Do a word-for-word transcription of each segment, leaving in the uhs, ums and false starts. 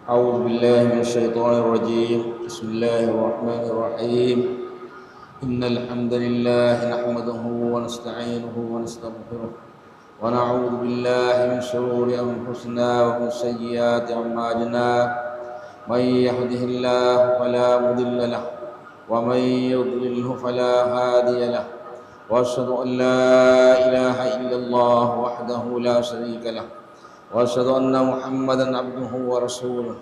أعوذ بالله من الشيطان الرجيم. بسم الله الرحمن الرحيم. إن الحمد لله نحمده ونستعينه ونستغفره، ونعوذ بالله من شرور أنفسنا ومن سيئات أعمالنا. من يهده الله فلا مضل له، ومن يضلله فلا هادي له. وأشهد أن لا إله إلا الله وحده لا شريك له، وأشهد أن محمدا عبده ورسوله.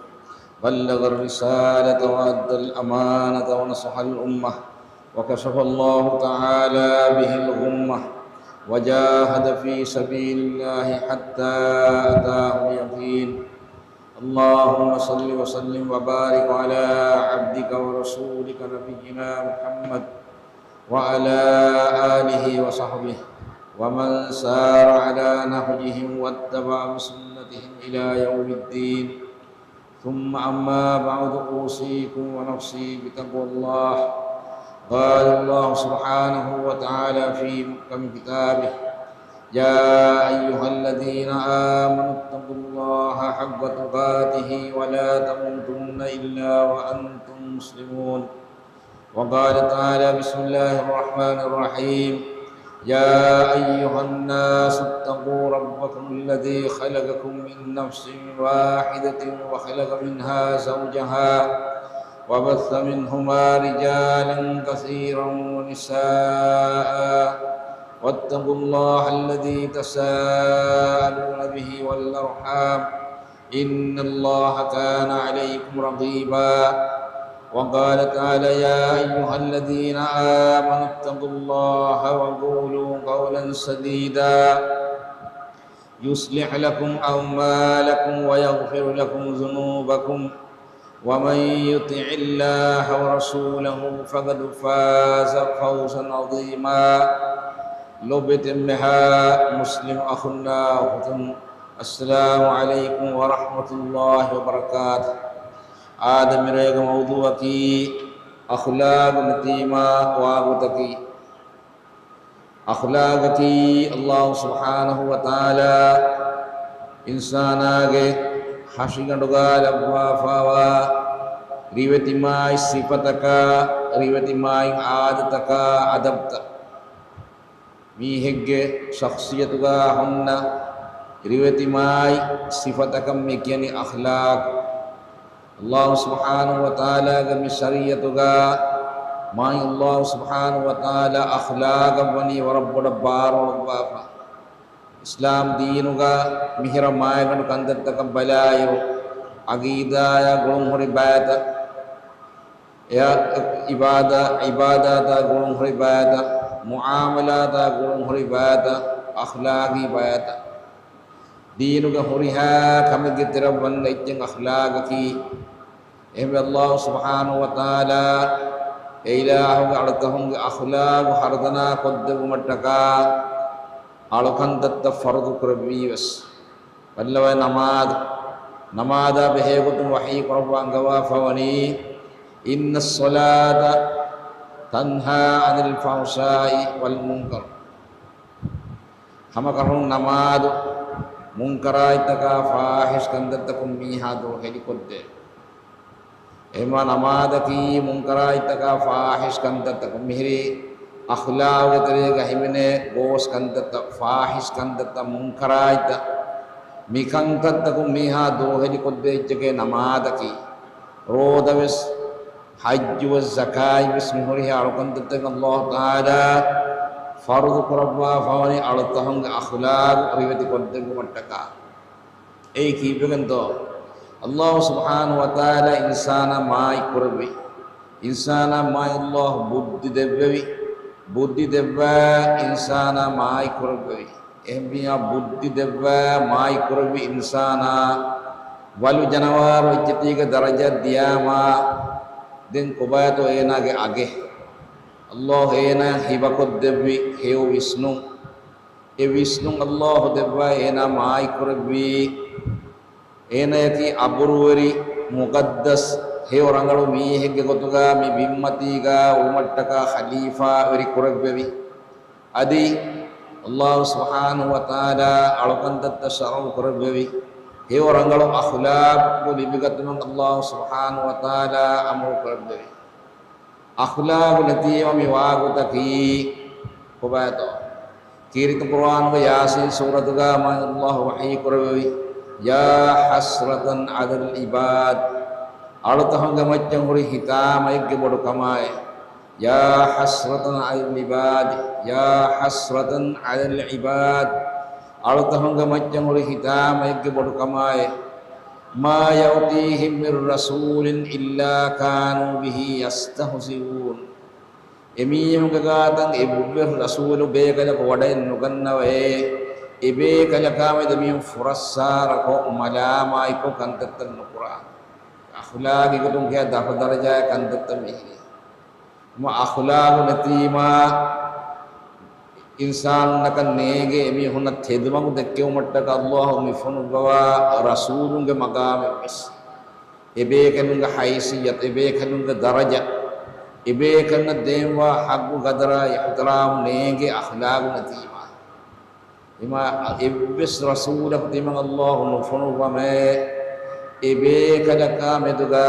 بلغ الرسالة وأدى الأمانة ونصح الأمة، وكشف الله تعالى به الغمة، وجاهد في سبيل الله حتى أتاه اليقين. اللهم صل وسلم وبارك على عبدك ورسولك نبينا محمد وعلى آله وصحبه ومن سار على نهجهم واتبع بسنتهم إلى يوم الدين. ثم أما بعد، أوصيكم ونفسي بتقوى الله. قال الله سبحانه وتعالى في محكم كتابه: يا أيها الذين آمنوا اتقوا الله حق تقاته ولا تموتن إلا وأنتم مسلمون. وقال تعالى: بسم الله الرحمن الرحيم. يا أيها الناس اتقوا ربكم الذي خلقكم من نفس واحدة وخلق منها زوجها وبث منهما رجالا كثيرا ونساء واتقوا الله الذي تساءلون به والأرحام إن الله كان عليكم رقيبا. وقال تعالى: يا أيها الذين آمنوا اتقوا الله وقولوا قولا سديدا يصلح لكم أعمالكم ويغفر لكم ذنوبكم ومن يطع الله ورسوله فقد فاز فوزا عظيما. ލޯބިވެތި އެންމެހާ މުސްލިމް އަޚުންނާ އުޚުތުން، އައްސަލާމު ޢަލައިކުމް ވަރަޙްމަތުﷲި ވަބަރަކާތު. އާދެ، މިރޭގެ މައުޟޫޢަކީ އަޚްލާޤު ނެތީމާ ވާގޮތަކީ. އަޚްލާޤަކީ ﷲ ސުބްޙާނަހޫ ވަތަޢާލާ އިންސާނާގެ ހަށިގަނޑުގަ ލައްވާފައިވާ ރިވެތިމާތް ސިފަތަކާ، ރިވެތިމާތް އާދަތަކާ، އަދަބްތައް. މީހެއްގެ ޝަޚްޞިއްޔަތުގަ ހުންނަ ރިވެތިމާތް ސިފަތަކަށް މި ކިޔަނީ އަޚްލާޤު. ﷲ ސުބްޙާނަހޫ ވަތަޢާލާގެ މި ޝަރީޢަތުގަ މާތް ﷲ ސުބްޙާނަހޫ ވަތަޢާލާ އަޚްލާޤަށް ވަނީ ވަރަށް ބޮޑަށް ބާރުއަޅުއްވާފަ. އިސްލާމް ދީނުގަ މިހިރަ މާތްގަނޑު ކަންތައްތަކަށް ބަލާއިރު، ޢަޤީދާއާ ގުޅުން ހުރި ބައިތައް، އެއާ އިބާދާ، އިބާދާތާ ގުޅުން ހުރި ބައިތައް، މުޢާމަލާތާ ގުޅުން ހުރި ބައިތައް، އަޚްލާޤީ ބައިތައް. ދީނުގެ ހުރިހާ ކަމެއްގެ ތެރެއަށް ވަންނަ އެއްޗެއް އަޚްލާޤަކީ. އެހެންވެ، ﷲ ސުބްޙާނަހޫ ވަތަޢާލާ އެ އިލާހުގެ އަޅުތަކުންގެ އަޚްލާޤު ހަރުދަނާ ކޮށްދެއްވުމަށްޓަކާ އަޅުކަންތައްތައް ފަރުޟު ކުރެއްވީވެސް. ބައްލަވައި ނަމާދު، ނަމާދާ ބެހޭ ގޮތުން ވަޙީ ކުރައްވާ އަންގަވާފަ ވަނީ، إن الصلاة تنهى عن الفحشاء والمنكر. ހަމަކަށަވަރުން ނަމާދު މުންކަރާތްތަކާ ފާޙިޝް ކަންތައްތަކުން މީހާ ދުރުހެލިކޮށްދޭ. އެހެންވީމާ ނަމާދަކީ މުންކަރާތްތަކާ ފާޙިޝް ކަންތައްތަކުން މިހިރީ އަޚްލާޤުގެ ތެރޭގަ ހިމެނޭ ގޯސް ކަންތައްތައް، ފާޙިޝް ކަންތައްތައް، މުންކަރާތްތައް، މި ކަންތައްތަކުން މީހާ ދުރުހެލިކޮށްދޭ އެއްޗެކޭ ނަމާދަކީ. ރޯދަވެސް، ޙައްޖުވެސް، ޒަކާތްވެސް މި ހުރިހާ އަޅުކަންތައްތަކަށް ﷲ ތަޢާލާ ފަރުޟު ކުރައްވާފަވަނީ އަޅުތަކުންގެ އަޚްލާޤު ރިވެތިކޮށްދެއްވުމަށްޓަކާ. އެއީ ކީއްވެގެންތޯ؟ ﷲ ސުބްޙާނަހޫ ވަތަޢާލާ އިންސާނާ މާތް ކުރެއްވި. އިންސާނާ މާތް ﷲ ބުއްދި ދެއްވެވި. ބުއްދި ދެއްވާ އިންސާނާ މާތް ކުރެއްވެވި. އެހެންވީމާ ބުއްދި ދެއްވާ މާތް ކުރެއްވި އިންސާނާ ވަލު ޖަނަވާރު އެއްޗެތީގެ ދަރަޖަ ދިޔާމާ ދެން ކޮބާތޯ އޭނާގެ އަގެއް؟ ﷲ އޭނާ ހިބަކޮށްދެއްވި ހެޔޮ ވިސްނުން. އެ ވިސްނުން ﷲ ދެއްވާ އޭނާ މާތް ކުރެއްވީ. އޭނަޔަކީ އަބުރުވެރި، މުޤައްދަސް، ހެޔޮ ރަނގަޅު މީހެއްގެ ގޮތުގަ މި ބިންމަތީގަ ވުމަށްޓަކާ ޚަލީފާވެރި ކުރެއްވެވި. އަދި ﷲ ސުބްޙާނަހޫ ވަތަޢާލާ އަޅުކަންތައްތައް ޝަރުޢު ކުރެއްވެވި. ހެޔޮ ރަނގަޅު އަޚްލާޤު ލިބިގަތުމަށް ﷲ ސުބްޙާނަހޫ ވަތަޢާލާ އަމުރު ކުރެއްވެވި. އަޚްލާޤު ނެތީމަ މި ވާގޮތަކީ ކޮބާތޯ؟ ކީރިތި ޤުރުއާނުގެ ޔާސީން ސޫރަތުގަ މާތް ﷲ ވަޙީ ކުރެއްވެވި، يا حسرة على العباد، އަޅުތަކުންގެ މައްޗަށް ހުރި ހިތާމައެއްގެ ބޮޑުކަމާއި، يا حسرة على العباد، يا حسرة على العباد، އަޅުތަކުންގެ މައްޗަށް ހުރި ހިތާމައެއްގެ ބޮޑުކަމާއި، ما يأتيهم من رسول إلا كانوا به يستهزئون. އެމީހުންގެ ގާތަށް އެއްވެސް ރަސޫލު ބޭކަލަކު ވަޑައެއް ނުގަންނަވައޭ، އެބޭކަލަކާމެދު މީހުން ފުރައްސާރަކޮށް މަލާމާތްކޮށް ކަންތައްތައް ނުކުރާ. އަޚްލާގީ ގޮތުން ކިހާ ދަށު ދަރަޖައިގެ ކަންތައްތައް މިހިރީ. އެމަ އަޚްލާގު ނެތީމާ، އިންސާނުންނަކަށް ނޭނގޭ އެމީހުންނަށް ތެދުމަގު ދެއްކެވުމަށްޓަކައި ﷲ މި ފޮނުއްވަވާ ރަސޫލުންގެ މަގާމެއްވެސް. އެބޭކަލުންގެ ހައިސިއްޔަތު، އެބޭކަލުންގެ ދަރަޖަ، އެބޭކަލުންނަށް ދޭންވާ ޙައްޤު ޤަދަރާ އިޙްތިރާމް ނޭނގޭ އަޚްލާގު ނެތީމާ. އެމަ އެއްވެސް ރަސޫލަކު ތިމަން ﷲ ނުފޮނުއްވަމޭ، އެބޭކަލަކާ މެދުގަ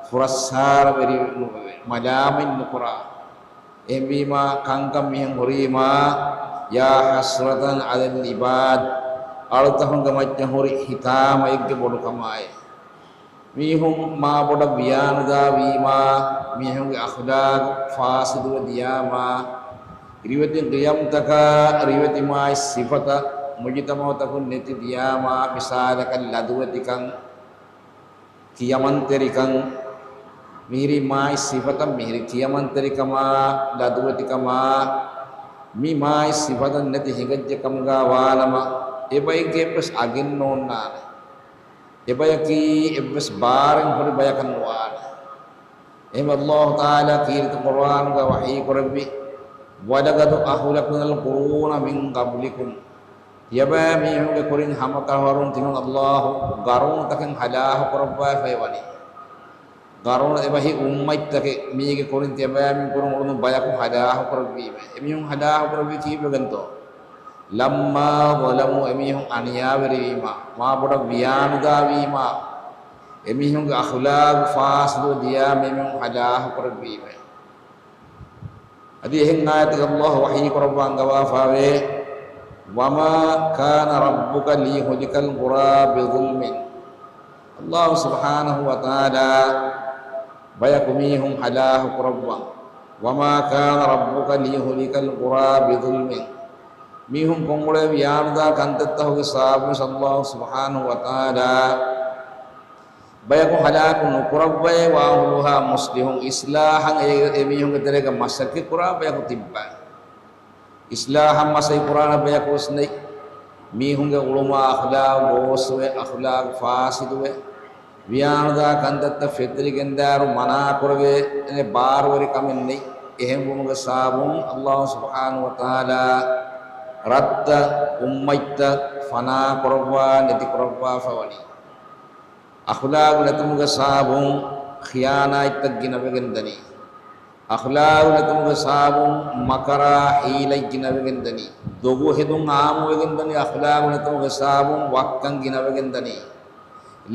ފުރައްސާރަވެރި ނުވެ، މަލާމަތް ނުކުރާ. އެހެންވީމާ، ކަންކަން މިހެން ހުރީމާ، يا حسرة على العباد، އަޅުތަކުންގެ މައްޗަށް ހުރި ހިތާމައެއްގެ ބޮޑުކަމާއި. މީހުން މާބޮޑަށް ވިޔާނުދާވީމާ، މީހުންގެ އަޚްލާގު ފާސިދުވެ ދިޔާމާ، ރިވެތި ޤިޔަމްތަކާ، ރިވެތި މާތް ސިފަތައް މުޖުތަމަޢުތަކުން ނެތި ދިޔާމާ، މިސާލަކަށް ލަދުވެތިކަން، ކިޔަމަންތެރިކަން، މިހިރީ މާތް ސިފަތައް، މިހިރީ ކިޔަމަންތެރިކަމާ، ލަދުވެތިކަމާ، މި މާތް ސިފަތައް ނެތި ހިނގައްޖެ ކަމުގަ ވާނަމަ، އެބައެއްގެ އެއްވެސް އަގެއް ނޯންނާނެ. އެބަޔަކީ އެއްވެސް ބާރެއް ހުރި ބަޔަކަށް ނުވާނެ. އެހެން ﷲ ތަޢާލާ ކީރިތި ޤުރުއާނުގަ ވަޙީ ކުރެއްވި، وَلَقَدْ أَهْلَكْنَا الْقُرُونَ مِنْ قَبْلِكُمْ. ތިޔަބައިމީހުންގެ ކުރިން ހަމަކަށަވަރުން ތިމަން ﷲ ޤަރޫނުތަކެއް ހަލާކު ކުރައްވާފައި ވަނީ. ޤަރޫނު އެބަހީ އުއްމަތްތަކެއް، މީގެ ކުރިން ތިޔަބައިމީހުން ކުރުން އުޅުނު ބަޔަކު ހަލާކު ކުރެއްވީމޭ. އެމީހުން ހަލާކު ކުރެއްވީ ކީއްވެގެންތޯ؟ لَمَّا ظَلَمُوا، އެމީހުން އަނިޔާވެރިވީމާ، މާބޮޑަށް ވިޔާނުދާވީމާ، އެމީހުންގެ އަޚްލާގު ފާސިދުވެ ދިޔާމޭ އެމީހުން ހަލާކު ކުރެއްވީމޭ. އަދި އެހެން އާޔަތެއް ﷲ ވަޙީ ކުރައްވާ އަންގަވާފައިވޭ، وَمَا كَانَ رَبُّكَ لِيُهْلِكَ الْقُرَىٰ بِظُلْمٍ. ﷲ ސުބްޙާނަހޫ ވަތަޢާލާ ބަޔަކު މީހުން ހަލާކު ކުރައްވަން. وَمَا كَانَ رَبُّكَ لِيُهْلِكَ الْقُرَىٰ بِظُلْمٍ. މީހުން ކޮށްއުޅޭ ވިޔާނުދާ ކަންތައްތަކުގެ ސަބަބުން ﷲ ސުބްޙާނަހޫ ވަތަޢާލާ ބަޔަކު ހަލާކު ނުކުރައްވައޭ، وَأَهْلُهَا مُصْلِحُونَ، އިޞްލާޙަށް އެ، އެމީހުންގެ ތެރޭގަ މަސައްކަތް ކުރާ ބަޔަކު ތިއްބައި. އިޞްލާޙަށް މަސައްކަތް ކުރާނެ ބަޔަކުވެސް ނެތް. މީހުންގެ އުޅުމާ އަޚްލާޤު ގޯސްވެ، އަޚްލާޤު ފާސިދުވެ، ވިޔާނުދާ ކަންތައްތައް ފެތުރިގެންދާއިރު މަނާކުރެވޭ، އެނެ ބާރުވެރި ކަމެއް ނެތް. އެހެންވުމުގެ ސަބަބުން ﷲ ސުބްޙާނަހޫ ވަތަޢާލާ ރަށްތައް، އުއްމަތްތައް ފަނާކުރައްވާ، ނެތިކުރައްވާފަ ވަނީ. އަޚްލާޤު ނެތުމުގެ ސަބަބުން ޚިޔާނާތްތައް ގިނަވެގެން ދަނީ. އަޚްލާޤު ނެތުމުގެ ސަބަބުން މަކަރާ ހީލަތް ގިނަވެގެން ދަނީ. ދޮގު ހެދުން އާއްމުވެގެން ދަނީ. އަޚްލާޤު ނެތުމުގެ ސަބަބުން ވައްކަން ގިނަވެގެން ދަނީ.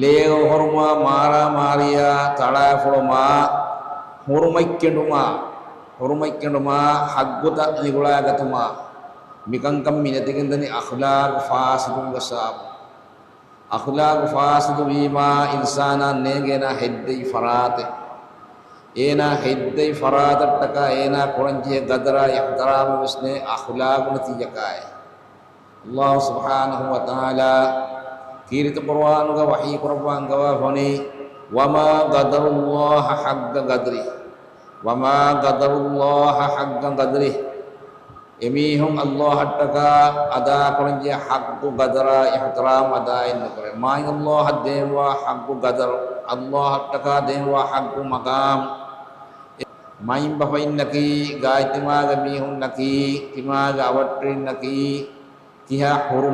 ލޭ އޮހޮރުމާ، މާރާމާރީއާ، ތަޅާފޮޅުމާ، ހުރުމަތްކެނޑުމާ، ހުރުމަތްކެނޑުމާ، ޙައްޤުތައް ނިގުޅާގަތުމާ، މިކަންކަން މި ނެތިގެން ދަނީ އަޚްލާޤު ފާސިދުވުމުގެ ސަބަބުން. އަޚްލާޤު ފާސިދު ވީމާ، އިންސާނާ ނޭނގޭނާ ހެއްދެވި ފަރާތެއް. އޭނާ ހެއްދެވި ފަރާތަށްޓަކާ އޭނާ ކުރަންޖެހޭ ގަދަރާ އިޙްތިރާމެއް ވެސް ނެތް، އަޚްލާޤު ނެތިއްޔަކާއެ. ﷲ ސުބްޙާނަހޫ ވަތަޢާލާ ކީރިތި ޤުރުއާނުގަ ވަޙީ ކުރައްވާ އަންގަވާފަ ވަނީ، وَمَا قَدَرُوا اللَّهَ حَقَّ قَدْرِهِ، وَمَا قَدَرُوا اللَّهَ حَقَّ قَدْرِهِ. އެމީހުން ﷲ އަށްޓަކާ އަދާކުރަންޖެހޭ ޙައްޤު ގަދަރާ އިޙްތިރާމް އަދާއެއް ނުކުރޭ. މާތް ﷲ އަށް ދޭންވާ ޙައްޤު ގަދަރު، ﷲ އަށްޓަކާ ދޭންވާ ޙައްޤު މަޤާމް، މައިންބަފައިންނަކީ، ގާތްތިމާގެ މީހުންނަކީ، ތިމާގެ އަވަށްޓެރިންނަކީ، ކިހާ ޙުރުމަ